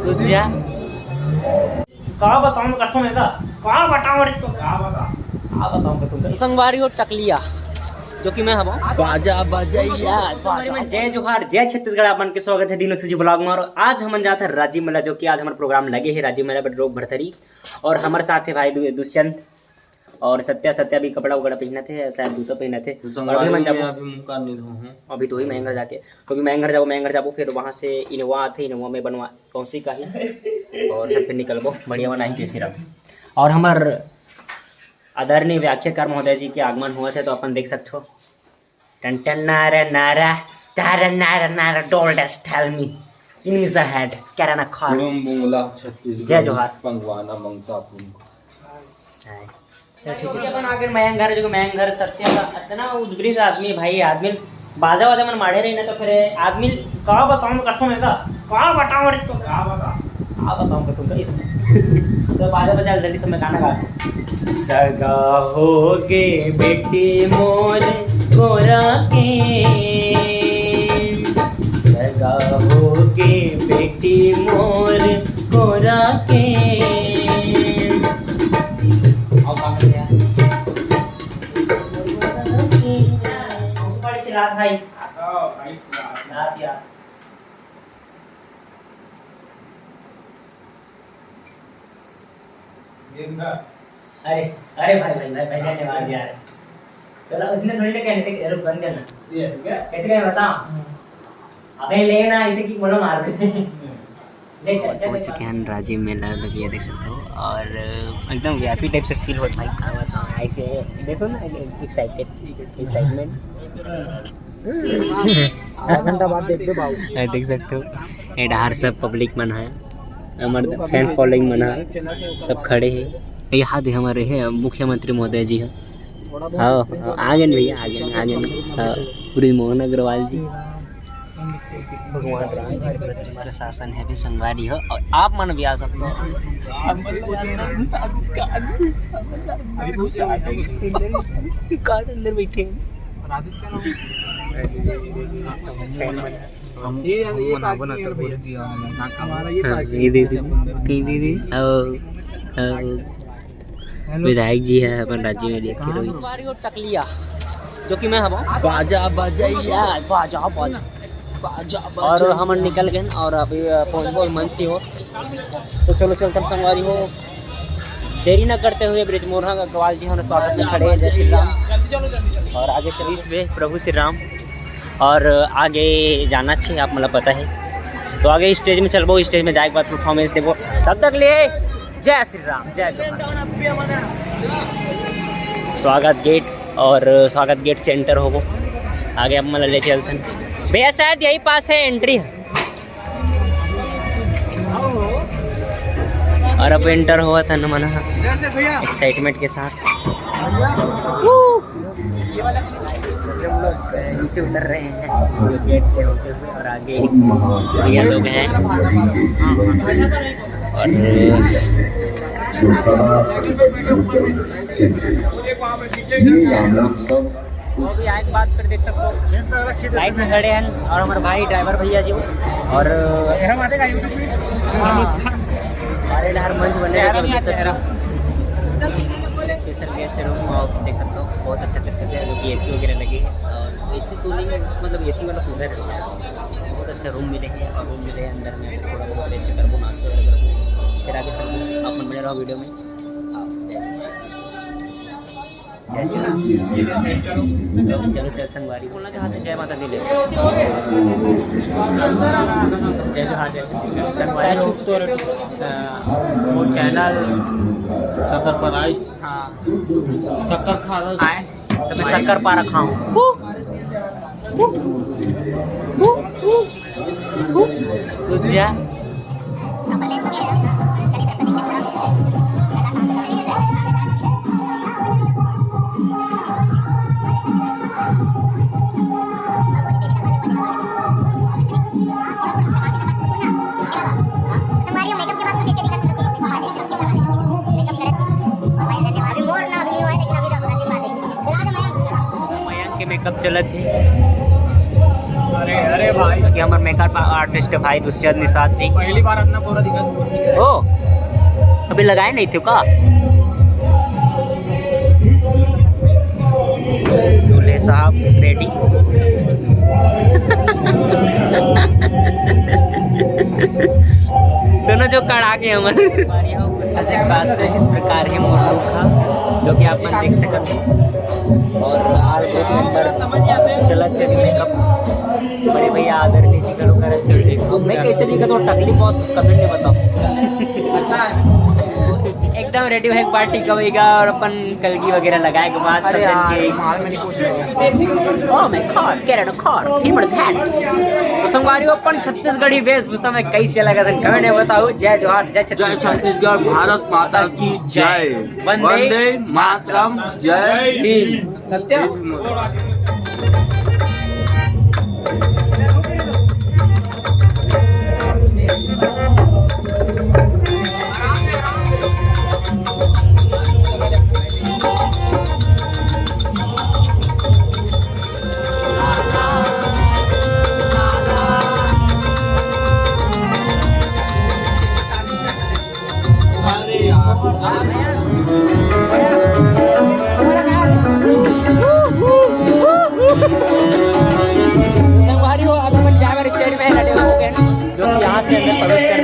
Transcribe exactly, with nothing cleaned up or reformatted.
सूत जा। का बताऊं कसम है का? का बताऊं रे तो का बता? का बताऊं मैं तुमको? संगवारी हो टकलिया, जो कि मैं हूं। बाजा बजैया, संगवारी मन, जय जोहार, जय छत्तीसगढ़, आप मन के स्वागत है दीनू सूजी vlog में। और आज हमन जात है राजीव मेला, जो कि आज हमर प्रोग्राम लगे है राजीव मेला, बट रोक भरथरी। और हमर साथ है भाई दु-, दुष्यंत और सत्या। सत्या भी कपड़ा वगैरह पहनत है, शायद जूता पहनत है। तो और अभी संगवारी मन में जाबो। अभी मुंह कान नहीं धो हूं। अभी तो ही मयंक घर जाके, तो भी मयंक घर जाबो, मयंक घर जाबो, फिर वहां से इनोवा आथे, इनोवा में बनवा कौन सी का ही, और सब फिर निकलबो बढ़िया बनाही जय श्री राम। और हमर आदरणीय व्याख्याकार महोदय जी के आगमन हुआ थे, तो अपन देख सकते हो। टन टन नारा नारा, तारा नारा नारा, डोल डस्ट टेल मी, इन इज द हेड, कैरा ना खार। बुम बुमला छत्तीसगढ़, जय जोहार। पंगवाना मंगता पुन। हाय। चल, ठीक है। अपन आगे मयंक घर, जो मयंक घर सत्या का इतना उद्ग्रीस आदमी, भाई, आदमी बाजा वाजा मन माढ़े रही ना, तो फिर आदमी का बताऊं कसम है का, का बताऊं रे तो का बता, का बताऊं मैं तुमको इस, तो बाजा बजा जल्दी से मैं गाना गा। सगा हो गे बेटी मोर गोरा के, सगा हो गे बेटी मोर गोरा के। आओ, काम करते हैं। सबसे बड़ी खिलाफ भाई। रात यार। अरे, अरे भाई, भाई, भाई, भाई, धन्यवाद यार। चलो, उसने थोड़ी ना कहने थे, रुक, बंद करना। ये, ठीक है? कैसे कहें, बताओ? अबे, लेना, इसे की बोलो, मार दे। ले, चल, पहुंच चल, चुके हैं राजीव मेला, मतलब ये देख सकते हो, और एकदम वीआईपी टाइप से फील होता है। क्या बताऊं, ऐसे देखो ना, एक्साइटेड, एक्साइटमेंट। आधा घंटा बाद देख दे बाबू। ये देख सकते हो, ये डहार सब पब्लिक मन है, हमर फैन फॉलोइंग मन है, सब खड़े हैं। यहाँ दे हमारे है मुख्यमंत्री महोदय जी है। हाँ, हाँ, आ गए भैया, आ गए, आ गए। हाँ, पूरी मोहन अग्रवाल जी। भगवान राम जी के प्रति प्रशासन है भी संगवारी हो, और आप मन भी आ सकते हो। कार्ड अंदर बैठे हैं। हम ये यार, ये हम मना पार्टी बना है तो भैया। बोल दिया हमने। हमारा ये हाँ, पार्टी ये दे है। दी, कहीं दे दी। और, और विधायक जी है अपन राजीव मेला के रोहित। संगवारी हो टकलिया, जो कि मैं हूं। बाजा बजैया, बाजा बजा, बाजा बजा। और हमन निकल गए और अभी, अ, पहुंचबो मंच की ओर। तो चलो चलते हैं संगवारी हो, देरी ना करते हुए ब्रिजमोहन अग्रवाल जी हमारे स्वागत में खड़े हैं। जय श्री राम। और आगे चलिए। इस वे प्रभु श्री राम। और आगे जाना चाहिए, आप मतलब पता है। तो आगे स्टेज में चलबो, स्टेज में जाए के बाद परफॉर्मेंस देबो। तब तक लिए जय श्री राम, जय जोहार। स्वागत गेट, और स्वागत गेट से एंटर होबो। आगे आप मतलब ले चलते हैं भैया, शायद यही पास है एंट्री। और अब एंटर हुआ था नमन एक्साइटमेंट के साथ। नीचे उतर रहे हैं गेट से होते हुए, और आगे भैया लोग हैं। और जो सदा सर्वदा उज्जवल सिंह ये रामोत्सव। वो भी आए के बाद फिर देख सकते हो, लाइन में खड़े हैं और हमारे भाई ड्राइवर भैया जी और हमारे इधर मंच बने हुए हैं, देख सकते हो। स्पेशल गेस्ट रूम आप देख सकते हो, बहुत अच्छा तरीके से, जो कि एसी वगैरह लगी है। और एसी तो नहीं, मतलब एसी वाला कूलर है, बहुत अच्छा रूम मिले हैं। और रूम मिले हैं अंदर में, थोड़ा बहुत रेस्ट करबो, नाश्ता वगैरह करबो, फिर आगे चलबो। आप मन बने रहो वीडियो में। जय श्री राम। चलो, चल संगवारी, बोलना चाहते जय माता दी ले। जय जोहार, जय श्री राम। संगवारी हो, अ, मोर चैनल शक्कर पारा। हाँ। शक्कर पारा। आए, तो मैं शक्कर पारा खाऊं। सूत जा। मयंक के मेकअप चलत हे। अरे, अरे, कि हमर मेकअप आर्टिस्ट भाई दुष्यंत निषाद जी। पहली बार इतना पूरा दिखा। ओ, अभी लगाए नहीं थे का? दूल्हे साहब रेडी। दोनों जो कड़ा के हमर। इस प्रकार के मोर लुक हा, जो कि आप मन देख सकत हो। और आल ग्रुप मेंबर चलत के मेकअप, बड़े भैया आदरणीय जी घलो करत चलते। अब मैं कैसे दिखत हो, टकली बॉस कमेंट में बताओ। अच्छा है। एकदम रेडी होए के बाद टीका वगैरह और अपन कलगी वगैरह लगाए के बाद अरे सब जन यार, के माल में नहीं पूछ रहे। Oh my God, get out of car, famous hats। तो संगवारी हो, अपन छत्तीसगढ़ी वेशभूषा में कैसे लगत हन, कमेंट में बताओ। जय जोहार, जय जय छत्तीसगढ़। छत्तीसगढ़, भारत माता की जय। वंदे वंदे मातरम, जय हिंद। सत्या। संगवारी हो, अब अपन जाए बर स्टेज में रेडी हो गए हैं, जो कि यहाँ से अंदर प्रवेश कर